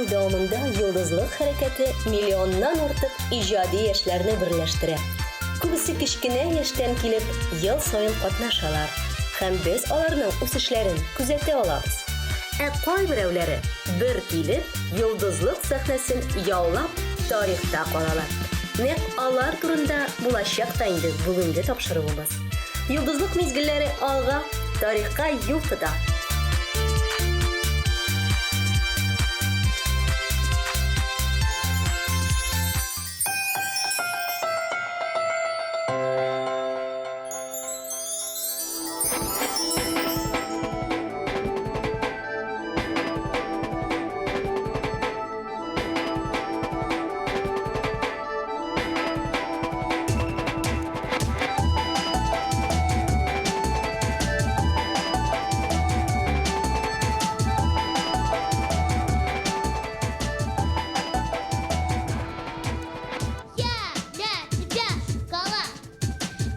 дәвамында Йолдызлык хәрәкәте миллионнан артык иҗади яшьләрне берләштерә. Күбесе кечкенә яшьтән килеп, ел саен катнашалар. Һәм без аларның үсешләрен күзәтә алабыз. Ә кайберәүләре бер килеп, Йолдызлык сәхнәсен яулап, тарихта калалар. Нәкъ алар турында булачак та инде бүгенге тапшыруыбыз. Йолдызлык мизгелләре алга, тарихка юл тота. Я для тебя шоколад,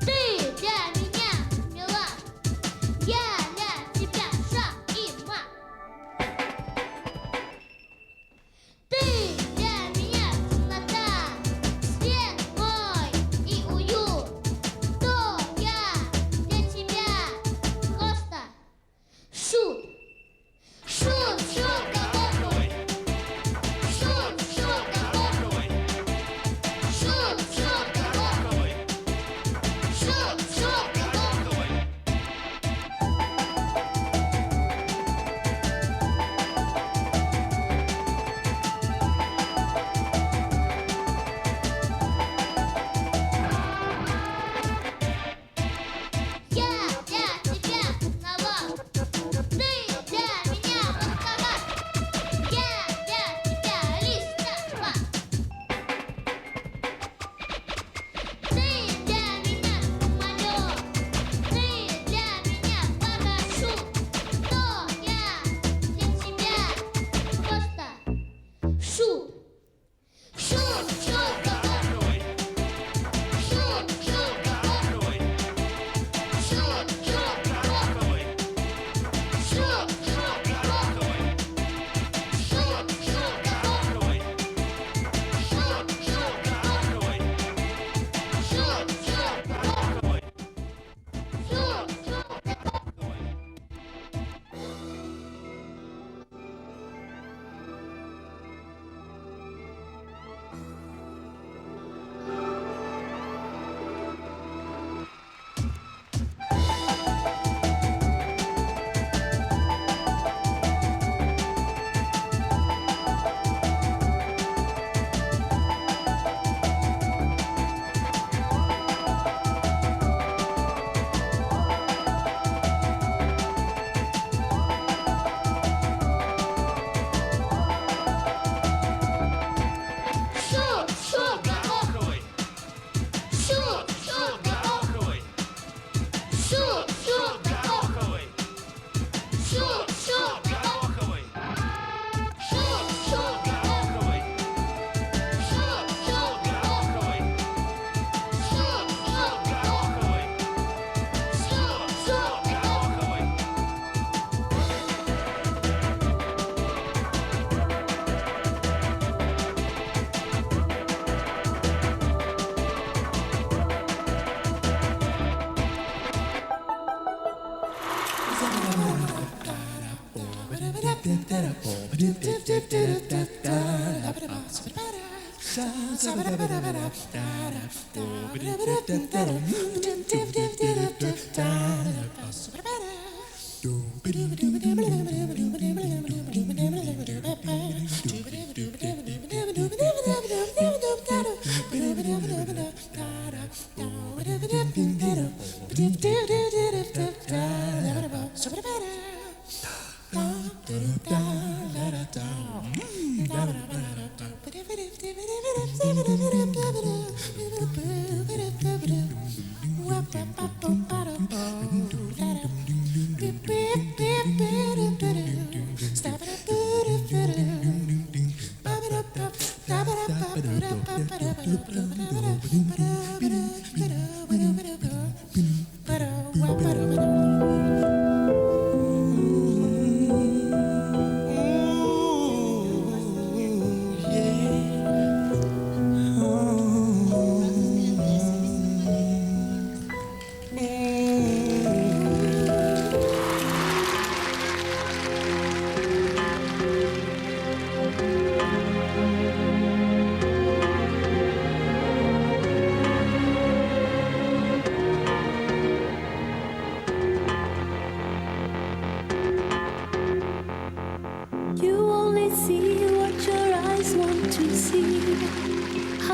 ты для меня мила. Я для тебя шах и мат. Ты для меня темнота, свет мой и уют. Кто я для тебя? Просто шут. Шут, шут, гороховый. Шут, шут, гороховый. Шут, шут, гороховый. Шут, шут, гороховый. Я для тебя навал, ты для меня маскарад. Я для тебя листопад. Ты для меня самолет, ты для меня парашют. Но я для тебя просто шут. Шут, шут, гороховый. Шут, шут, гороховый. Шут, шут, гороховый. Шут, шут, гороховый. Шут, шут, гороховый. Шут, шут, гороховый. Шут, шут, гороховый. Шут, шут, гороховый. Шут, шут, гороховый. Шут, шут, гороховый. Шут, шут, гороховый. Шут, шут, гороховый. Шут, шут, гороховый. Шут, шут, гороховый. Шут, шут, гороховый. Шут, шут, гороховый.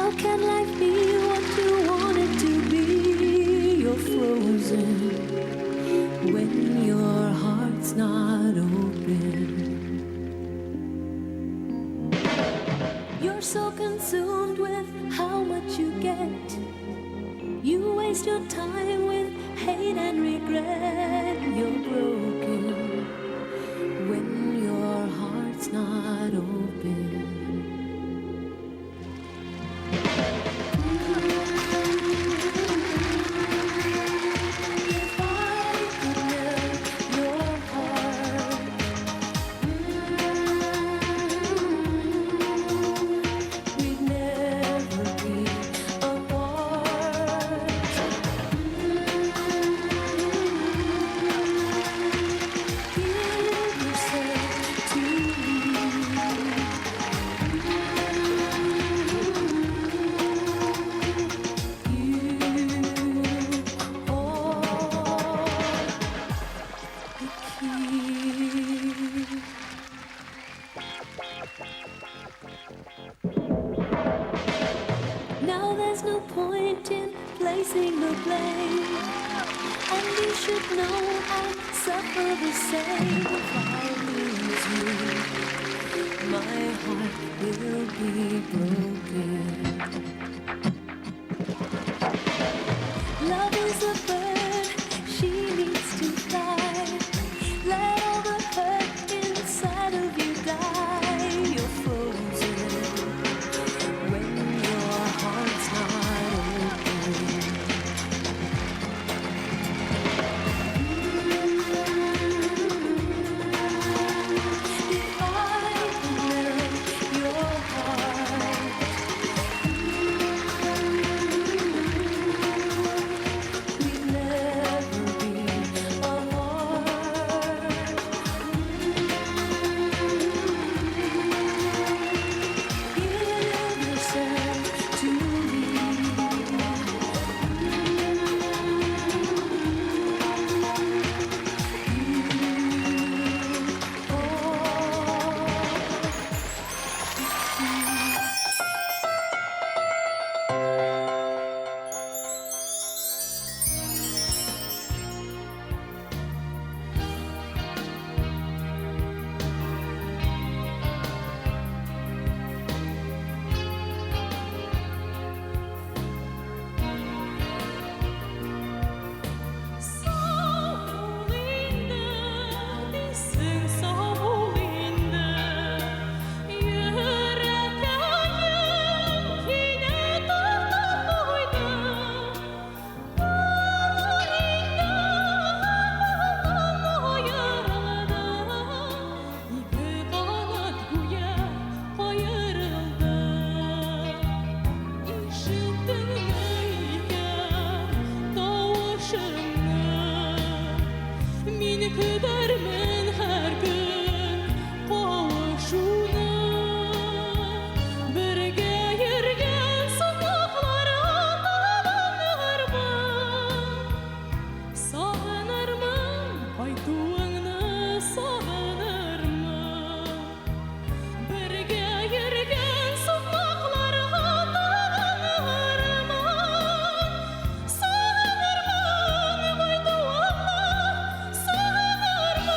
How can life be what you want it to be? You're frozen when your heart's not open. You're so consumed with how much you get. You waste your time with hate and regret. You're broken when your heart's not open. If I could melt your heart, we'd never be apart. Give yourself to me. You are the key. Now there's no point in placing the blame. And you should know I suffer the same. If I lose you, my heart will be broken. Love is a bird, she needs to fly. Let all the hurt inside of you die. You're frozen when your heart's not open. If I could melt your heart, we'd never be apart. Give yourself to me. You are Sağ ol indi, desin sağ ol indi. Yüreğim kine tahtı koydu. Ayrıldı, iki kanat güya ayrıldı. İşittin икән тавышыңны? Мин көтәрмен һәр көн кавышуны. Бергә йөргән сукмаклар аталанырмын. Сагынырмын кайтуыңны, сагынырмын. Бергә йөргән сукмаклар аталанырмын. Сагынырмын кайтуыңны, сагынырмын.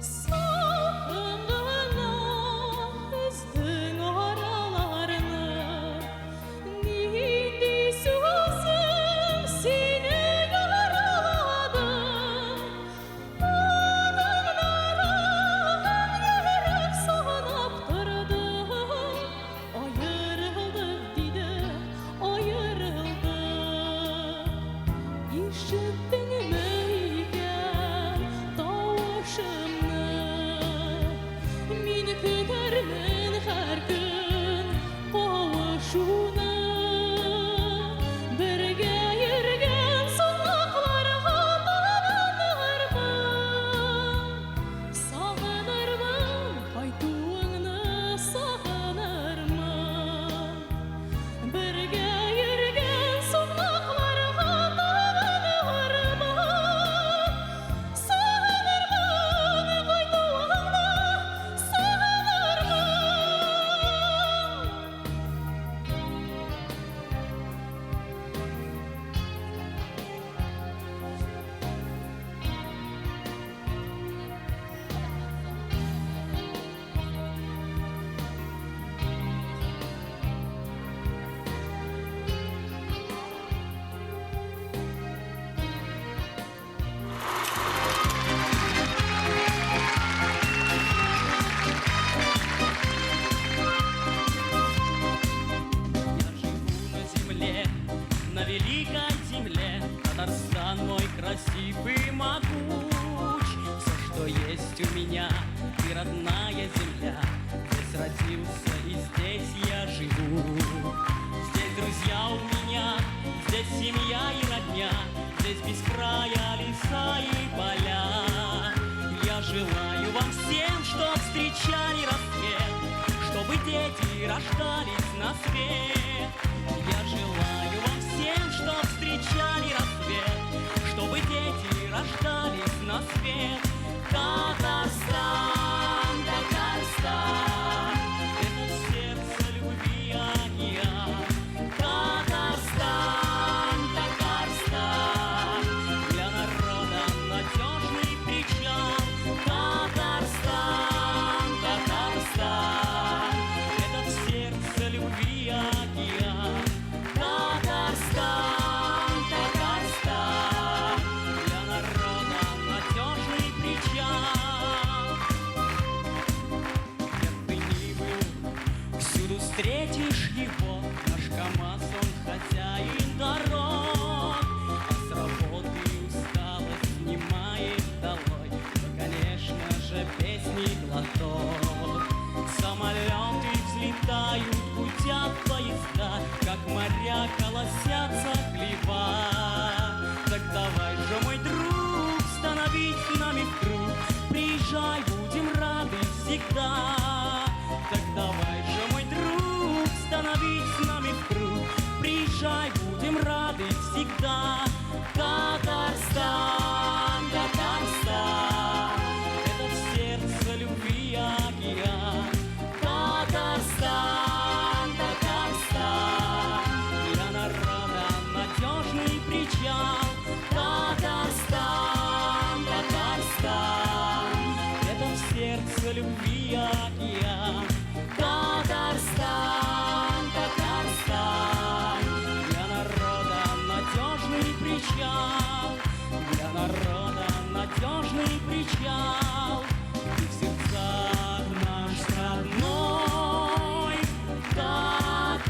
Салкын гына өздең араларны. Нинди сүзем сине яралады? Адымнарың йөрәк санап торды. Аерылдык диде, аерылдык. Ишеттеңме икән тавышымны? Мин көтәрмен һәр көн кавышуны. Бергә йөргән сукмакларга Татарстан мой красив и могуч. Все, что есть у меня, ты родная земля. Здесь родился и здесь я живу. Здесь друзья у меня, здесь семья и родня, здесь без края леса и поля. Я желаю вам всем, чтоб встречали рассвет, чтобы дети рождались на свет. Я желаю вам всем, чтоб встречали рассвет, чтобы дети рождались на свет. Татарстан, Татарстан, это сердце любви океан. Татарстан, Татарстан, для народа надежный причал. Татарстан, Татарстан, это в сердце любви океан. Татарстан, Татарстан, для народа надежный причал. Где б ты ни был, всюду встретишь его. Наш КамАЗ, он хозяин дорог. А с работы усталость снимает долой, но, конечно же, песни глоток. Самолеты взлетают, гудят поезда, как моря колосятся хлеба. Так давай же, мой друг, становись с нами в круг. Приезжай, будем рады всегда. Так давай же, мой друг, становись с нами в круг. Приезжай, будем рады всегда. Татарстан, Татарстан, это в сердце любви океан. Татарстан, Татарстан, для народа надежный причал. Татарстан, Татарстан, это в сердце любви океан. Татарстан, Татарстан, для народа надежный причал. Для народа надежный причал. Ты в сердцах наш родной Татарстан.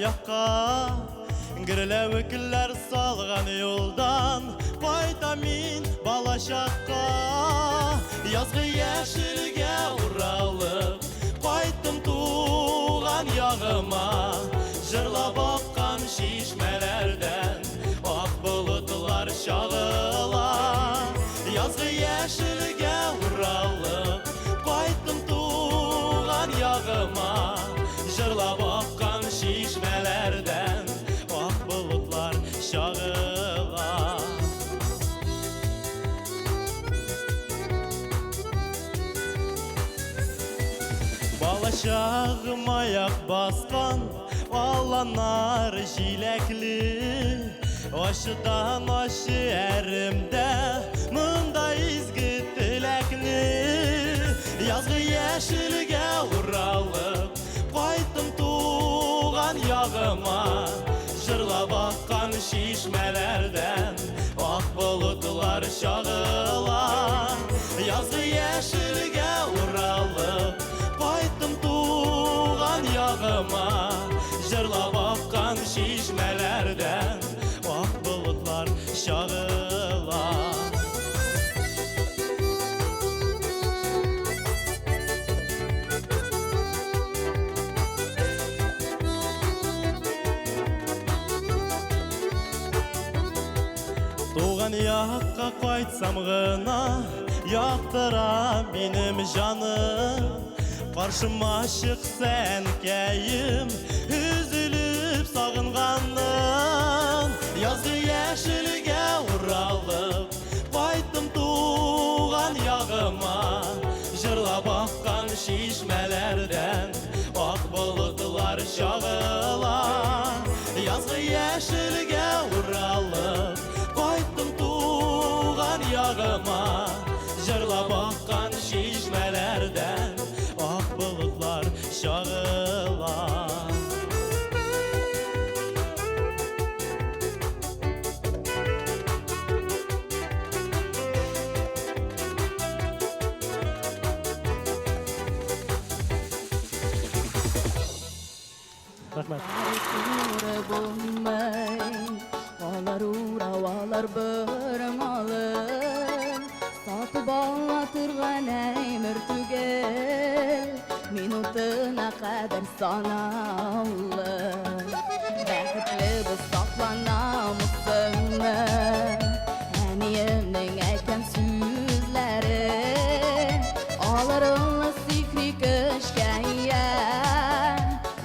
якка. Гөрләвекләр салган юлдан кайтам мин балачакка. Язгы яшелгә уралып, кайттым туган ягыма. Җырлап аккан чишмәләрдән ак болытлар чагыла. Язгы яшелгә уралып, кайттым туган ягыма. Җырлап аккан чишмәләрдән ак болытлар чагыла. Балачагым аяк баскан аланнар җиләкле. Ачыдан ачы әремдә монда изге теләкне. Язгы яшелгә уралып, кайттым туган ягыма. Җырлап аккан чишмәләрдән ак болытлар чагыла. Язгы яшелгә уралып, кайттым туган ягыма. Җырлап аккан чишмәләрдән ак болытлар чагыла. Туган якка кайтсам гына яктыра минем җаным. Каршыма чыкса әнкәем, өзелеп сагынганым. Язгы яшелгә уралып, кайттым туган ягыма. Җырлап аккан чишмәләрдән ак болытлар чагыла. Язгы яшелгә уралып, кайттым туган ягыма. Җырлап аккан чишмәләрдән ак болытлар чагыла. Рәхмәт. Туры булмый, алар урау, алар бормалы. Сатып ала торган әйбер түгел, минутына кадәр санаулы. Бәхетле без сакланамызсыңмы? Әниемнең әйткән сүзләре, алар аңлы сихри көчкә ия.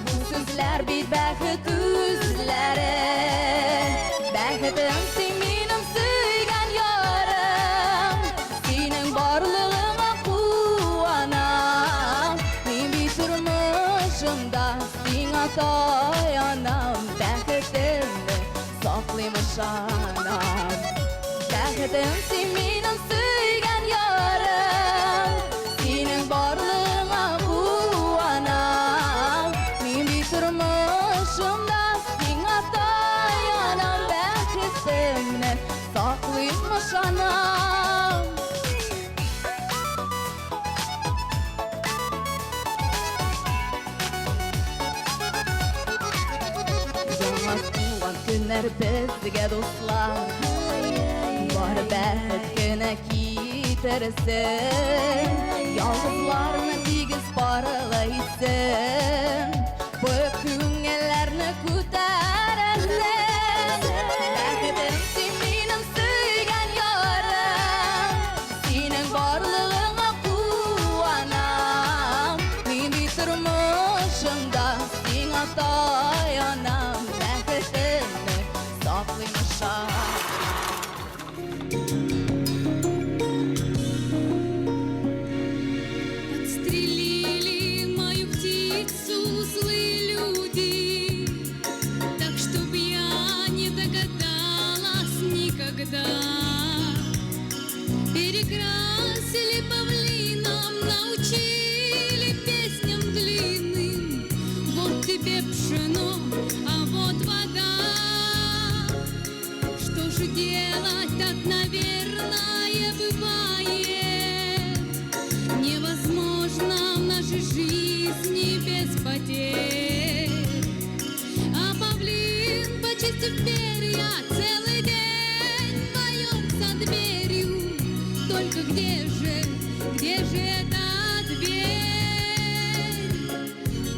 Бу сүзләр бит бәхет үзләре. Бәхетем син минем сөйгән ярым, синең барлыгыңа куанам. Мин бит тормышымда сиңа таянам, бәхетемне саклыйм, ышанам. Бәхетем син минем сөйгән ярым, синең барлыгыңа куанам. Мин бит тормышымда сиңа таянам, бәхетемне саклыйм, ышанам. Яңа туган көннәр безгә, дуслар, бар бәхет кенә китерсен. Ялгызларны тигез парлы итсен, бу күңелләрне күтәрсен. Бәхетем син минем сөйгән ярым, синең барлыгыңа куанам. Мин бит тормышымда сиңа таянам, бәхетемне саклыйм, ышанам. Подстрелили мою птицу злые люди, так, чтоб я не догадалась никогда. Перекрасили павлином, научили песням длинным. Вот тебе пшено, а вот вода. Что же делать, так, наверное, бывает. Невозможно в нашей жизни без потерь. А Только где же эта дверь?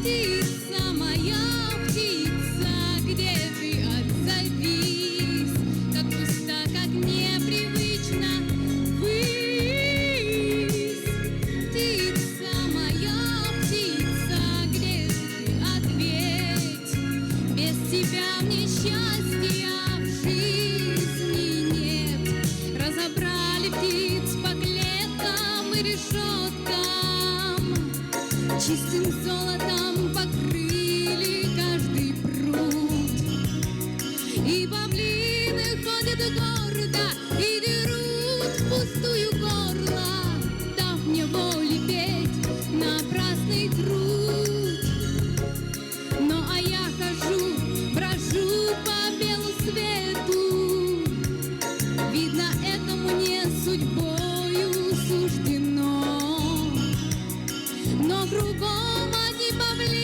Птица моя, птица, где ты, отзовись? Как пуста, как непривычно высь. Птица моя, птица, где же ты, ответь? Без тебя мне счастья в жизни нет. Разобрали птиц по клеткам и решеткам, чистым золотом покрыли каждый пруд. И павлины ходят гордо и дерут впустую горло, дав мне воли петь напрасный труд. Ну а я хожу, брожу по белу свету. Видно, это мне судьбою суждено. Но кругом одни павлины.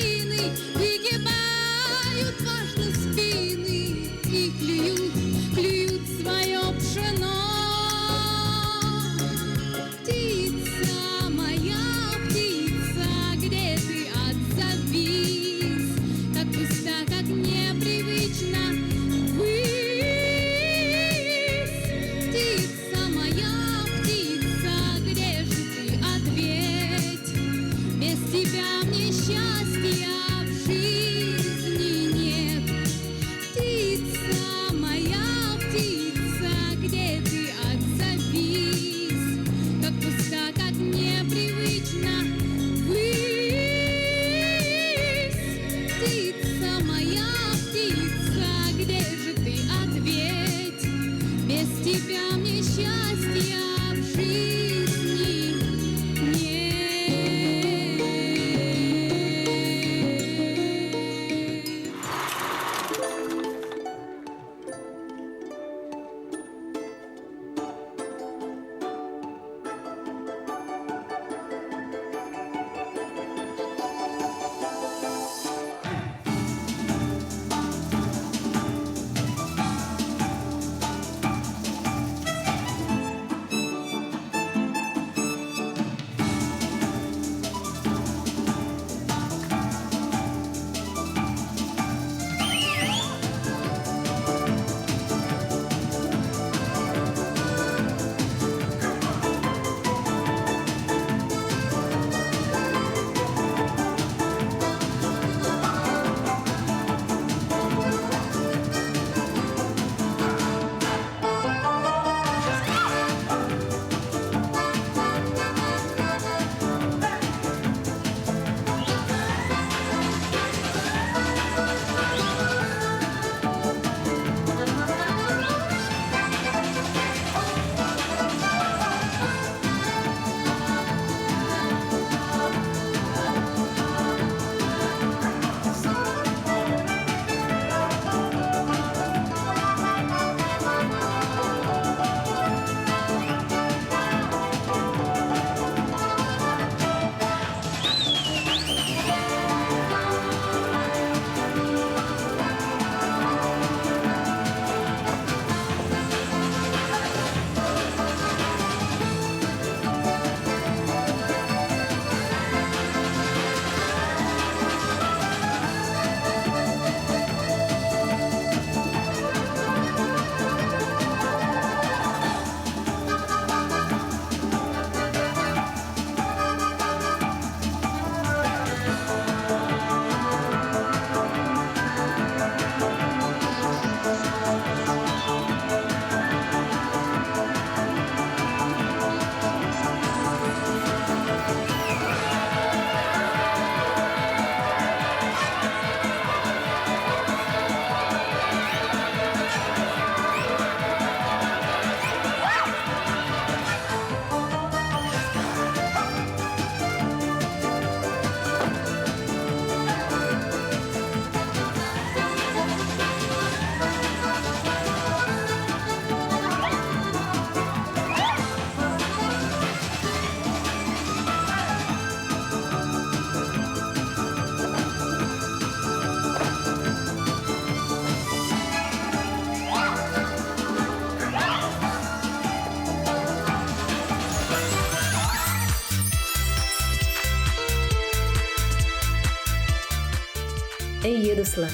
Әйе, дуслар.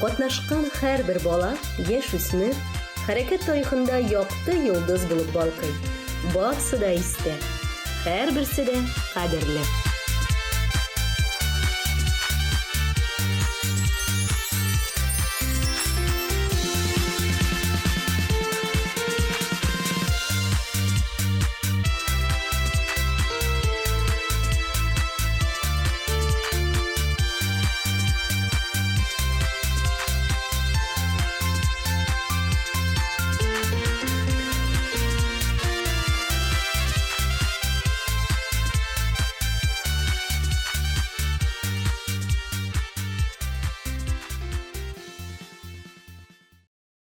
Катнашкан һәрбер бала, яшүсмер, хәрәкәт тарихында якты йолдыз булып балкый. Барсы да истә. Һәрберсе дә кадерле.